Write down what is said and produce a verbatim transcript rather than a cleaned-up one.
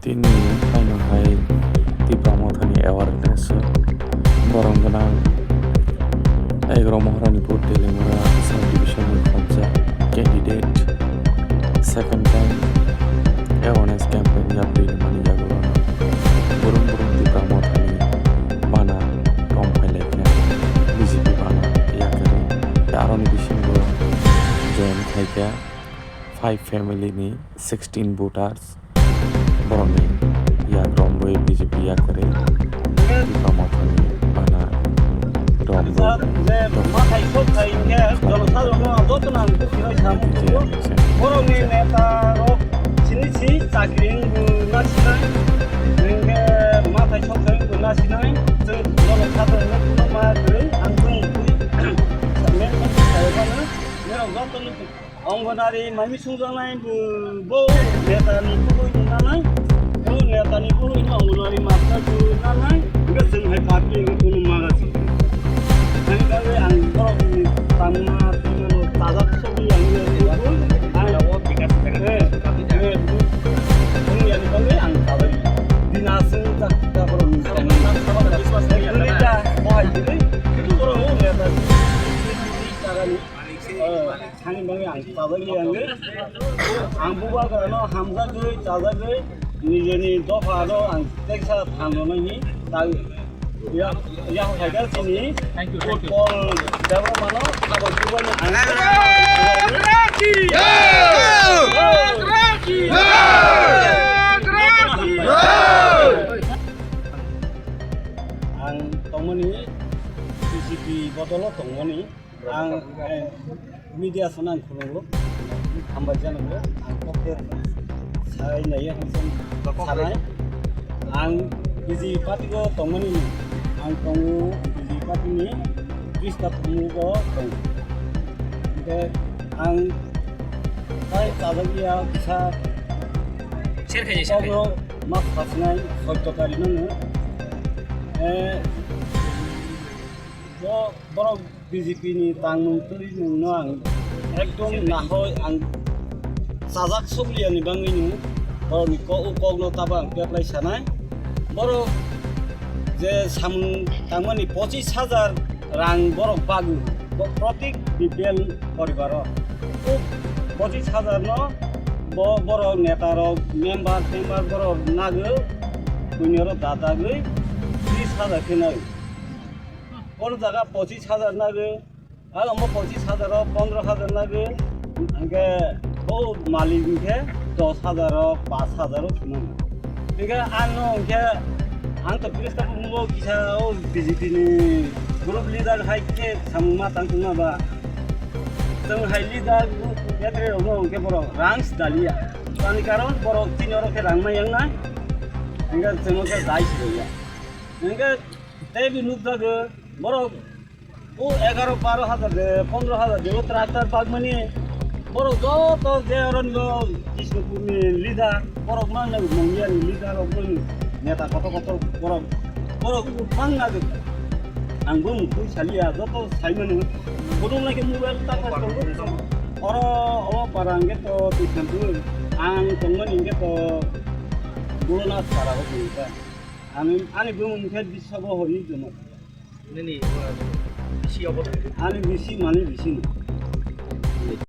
Tini haino hai Tipra Mothani awareness o borom gwnang Egaroh Maharani Pur Teliamura subdivision ni khoroksa candidate second time awareness campaign yapri mani yagulo burum burum Tipra Mothani bana rom phailai kha B J P bana yakari aroni bisingo join khaikha five family ni sixteen voters. Borokni yak romwi B J P yakarwi Tipra Mothani bana romwi je mathai sok thai hwnkhe jonosadharno jotono ang bukhirwi samung tubu. Borokni neta rok sini si chakri wngbo nasinai, hwnkhe mathai sok thai wngbo nasinai, chwng jonosadharno kuno ma kwrwi ang bumung twi mention khaibano norok jotono. Anganwadi maimi sungjaknai bo, bo netani bwrwi no nanai, bo netani bwrwi no Anganwadi master bo nanai, hwnkhe chwng hai party ni kunu maga se. Ani bagwi ang borokni tangma twimano chajak sogwi ang le ang, eh, eh, wngya ni bagwi ang chajak. Bina chwng jak, jak borokni tangma. Bini ta bohai bini, kitu borok o neta chagani. Ani bagwi ang chajagwi ang, ang bubagrano hamjagwi chajagwi nijeni dophano ang teksa thangnani tang ya, ya khaikha chini football development-o abo kubani ang ang tongmani B J P bodolo tongmani. Ang, eh, media sana ang khulungo. Hambai jano bo. Ang kokte sai nai ang sanai. Ang B J P party go tongmani ni. Ang tongo B J P party ni Krista Phumu go tong. Hingke ang tai chajak ya kisa. Share khaidi, share khaidi. Kokno ma khasnai sotto kari nang. Eh, bo borok B J P ni tangmung twi nwngno ang ekdom nahoi ang chajak sokliya ni bangwi nwng borokni kok, o kokno tabo ang peplai sanai. Borok je samung tangmani pochis hajar rang borok bagu, bo protik B P L poribaro. O pochis hajar no bo borok neta rok member, member borok nagwi buini oro dajagwi tris hajar khe nagwi. Kono jaga pochis hajar nagwi, ah, omo pochis hajar o pondro hajar nagwi, hingke o malik hingke dos hajar o, pash hajar o thumano. Hingke ano hingke ang to Krista Phumu kisa o B J P ni group leader hai khe samung ma tang tongma ba. Chwng hai leader yatrwi rokno hingke borok rang sdaliya. Ani karon borok tini oro khe rang ma yang nai. Hingke chwng khe dai sdaliya. Hingke tei bi nukjago borok o egaroh baro hajar de, pondro hajar de o tractor bagmani borok joto je oro ni Krishnapur ni leader borok mang nai Mongia ni leader rok ni neta kotor kotor borok borok mang nai ang bo mukhui saliya joto sai mano bodol nai ke mobile ta ka tongo oro o para hingke to Krishnapur ang tongmani hingke to Bolona para o tongka. Ani, ani bumung khe Biswa Bohori Juma. Nini, uh, bisi obo tong? Ani bisi mani bisi no.